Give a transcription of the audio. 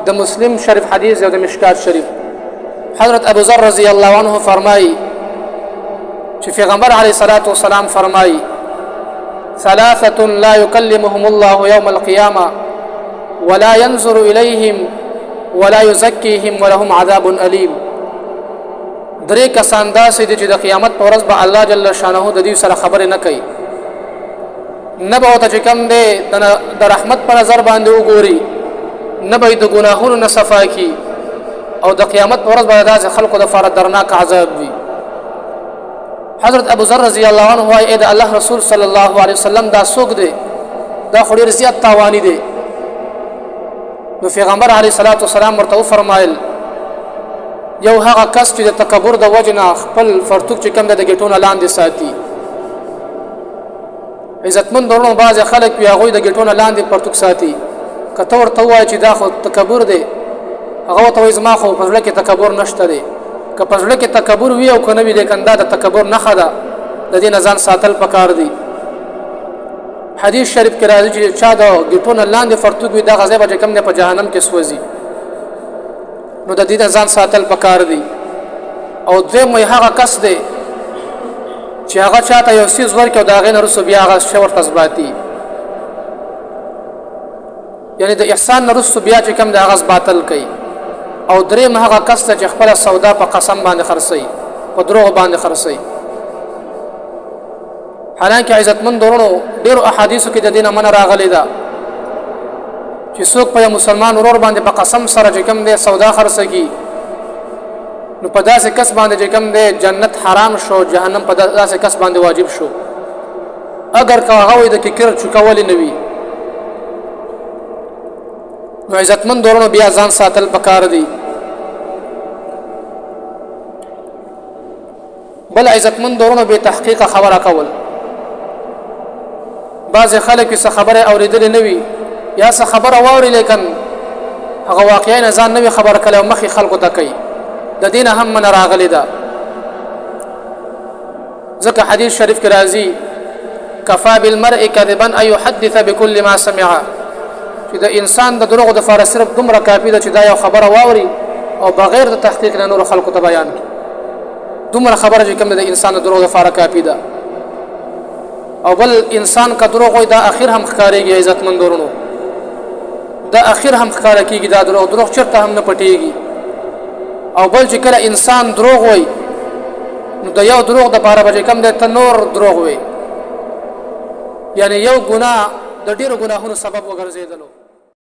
د مسلم شریف حدیث او د مشکات شریف. حضرت ابو ذر رضی الله عنه فرمایي چې پیغمبر علیه الصلاۃ والسلام فرمایي: ثلاثه لا يكلمهم الله يوم القيامه ولا ينظر اليهم ولا يزكيهم ولهم عذاب اليم. درې کسان داسې دي چې د قیامت پر ورځ به الله جل شانه د دې سره خبرې نه کوي، نه به ورته چې کوم دی د رحمت په نظر باندې وګوري، نه به د ګناهونو نه صفا کی، او د قیامت پر ورځ به داسې خلکو دپاره درناک عذاب وي. حضرت ابو ذر رضی الله عنه وایي: د الله رسول صلی الله علیه وسلم، دا څوک دی؟ دا خو ډېر زیات تاواني دی. نو پیغمبر علیه الصلاۃ والسلام ورته وفرمایل: یو هغه کس چې د تکبر د وجې نه خپل فرتوک چې کوم دی د ګټونو لاندې ساتي. عزتمند ورونو، بعضې خلک وي، هغوی د ګټو نه لاندې پرتوک ساتي. که ته ورته ووایې چې دا خو تکبر دی، هغه ورته وایي: زما خو په زړه کې تکبر نشته دی. که په زړه کې تکبر وي او که نه وي، لیکن دا د تکبر نښه ده، د دې نه ځان ساتل پکار دي. حدیث شریف کې راځي چې چا د ګټو نه لاندې فرتوک وي، دغه ځای به چې کوم دی په جهنم کې سوځي. نو د دې نه ځان ساتل پکار دي. او دویم وایي هغه کس دی چې هغه چاته یو څیز ورکړي او د هغې نه وروسته بیا هغه شی ورته ثباتي، یعنی د احسان نه وروسته بیا چې کوم د هغه باطل کوي. او دریم هغه کس ته چې خپله سودا په قسم باندې خرڅوي، په دروغ باندې خرڅوي. حالانکه عزتمند ورونو، ډیرو احادیثو کې د دې نه منع راغلې ده چې څوک په مسلمان ورور باندې په قسم سره چې کوم دی سودا خرڅ کی، نو په داسې کس باندې چې کوم دی جنت حرام شو، جهنم په داسې کس باندې واجب شو، اگر که هغه وي د ککر چکول نه وي. نو عزتمند ورونو، بیا ځان ساتل پکار دي. بل عزتمند ورونو، به تحقیق خبره کول. بعض خلک څه خبره اوریدلې نه وي یا څه خبره واوري، لیکن هغه واقعا نه ځان نه وي خبر کړي او مخې خلکو ته کوي. د دین هم من راغلی ده، ځکه حدیث شریف کې راځي: کفا بالمرء كذبا ان يحدث بكل ما سمع. چې د انسان د دروغو د فاره صرف دومره کافي ده چې دا یو خبره واوري او بغیر د تحقیق نه نور خلکو ته بیان کړي. دومره خبره چې کوم د انسان د دروغ لپاره کافي ده. او بل انسان که دروغ وایي، دا اخر هم ښکارېږي. عزتمند ورونو، دا اخر هم ښکاره کېږي. دا دروغ، دروغ چېرته هم نه پټېږي. او بل چې کله انسان دروغ وایي، نو د یو دروغ دپاره به چې کوم دی ته نور دروغ وایي، یعنی یو ګناه د ډېرو ګناهونو سبب وګرځېدلو.